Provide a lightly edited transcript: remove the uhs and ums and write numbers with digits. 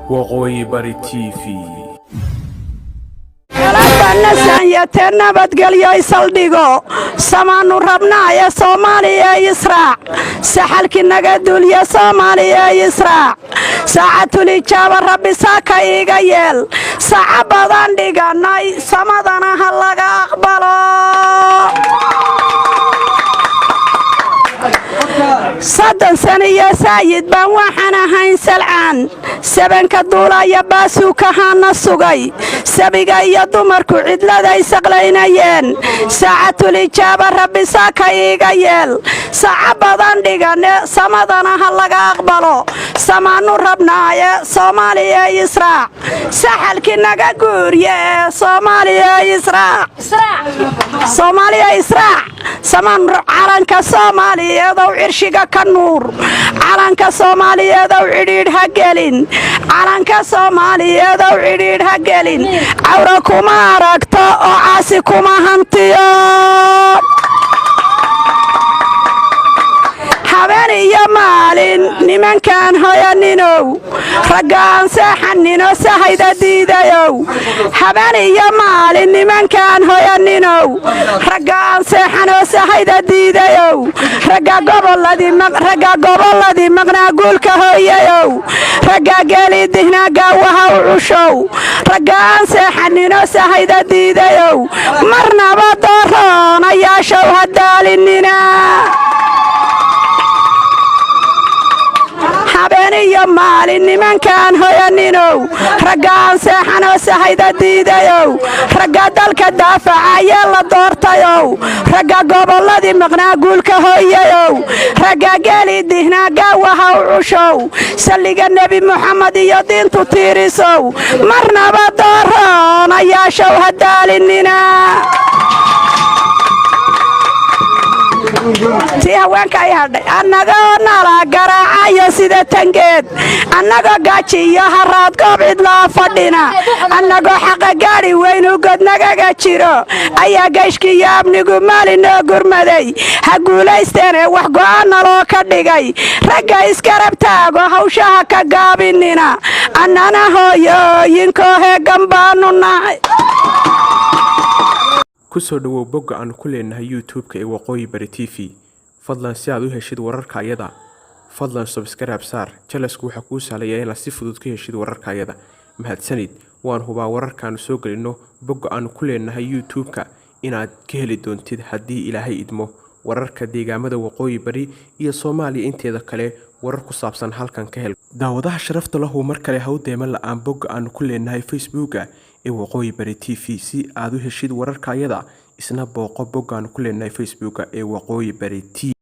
Waqooyi Bari TV. Sanyate nabadgelyo isaldhigo samaanu rabnaaye Soomaaliya israac, saxalki naga duulya, Soomaaliya israac. Saacatulijaaba Rabbi saaka iiga yeel, saca badan dhigannay, samadana ha laga aqbalo. 30 sano iyo saayid baan waxaan ahayn salcaan, sabanka duulaya baasuukahaana sugay, sabiga iyo dumarku cidladay saqlaynayeen. Saacatulijaaba Rabbi saaka iiga yeel, saca badan dhigane, samadana ha laga aqbalo. Samaanu rabnaaye Soomaaliya israac, saxalkii naga guurye ee Soomaaliya israac, Soomaaliya israac. Samaan calanka Soomaaliyeedow, cirshiga ka nuur. Calanka Soomaaliyeedow, cidhiidh ha gelin. Calanka Soomaaliyeedow, cidhiidh ha gelin. Cawra kuma aragto oo caasi kuma hantiyo. Habeen iyo maalin nimankaan hoyaninow, ragga aan seexanino sahayda diidayow. Habeen iyo maalin nimankaan hoyaninow, ragga aan seexanoo sahayda diidayow. Ragga gobolladii maqnaa guulka hooyayow, ragga geeli dihnaa gaawaha u cushow, ragga aan seexanino sahayda diidayow, marnaba dooroonayaashow ha daalinina. Habeen iyo maalin nimankaan hoyaninow, ragga aan seexanoo sahayda diidayow, ragga dalka daafacayee la doortayow, ragga gobolladii maqnaa guulka hooyayow, ragga geeli dihnaa gaawaha u cushow, salliga Nebi Muxamed iyo diintu tiirisow, marnaba dooroonayaashow ha daalinina. Tii haweenka ay hadhay, annagoo nala garaacayo sida tangeed, annagoo gaaji iyo haraad goob cidloo fadhina, annagoo xaqa gaadhi weynu godnagaga jiro, ayaa geyshkii iyo amnigu maalinoo gurmaday. Ha guulaysteenee wax go'aanna loo ka dhigay. Ragga iskarab taago, hawshaha ka gaabinina. Annana hooyooyinkoo heeggan baanu nahay. Ku soo dhowow bogga aanu ku leenahay YouTube-ka ee Waqooyi Bari TV. Fadlan si aad u heshid wararka ayada, fadlan subscribe saar. Jalasku waxaa kuu sahlaya inaad si fudud ka heshid wararka ayada. Mahadsanid. Waan hubaa wararkaanu soo gelino bogga aanu ku leenahay YouTube-ka inaad ka heli doontid haddii Ilaahay idmo. Wararka deegaamada Waqooyi Bari iyo Soomaaliya inteeda kale, warar ku saabsan halkan ka hel. Daawadaha sharafta lahu, mar kale ha u deema la'aan bogga aanu ku leenahay Facebooka ee Waqooyi Bari TV. Si aad u heshid wararka ayada, isna booqo bogga aanu ku leenahay Facebooka ee Waqooyi Bari T.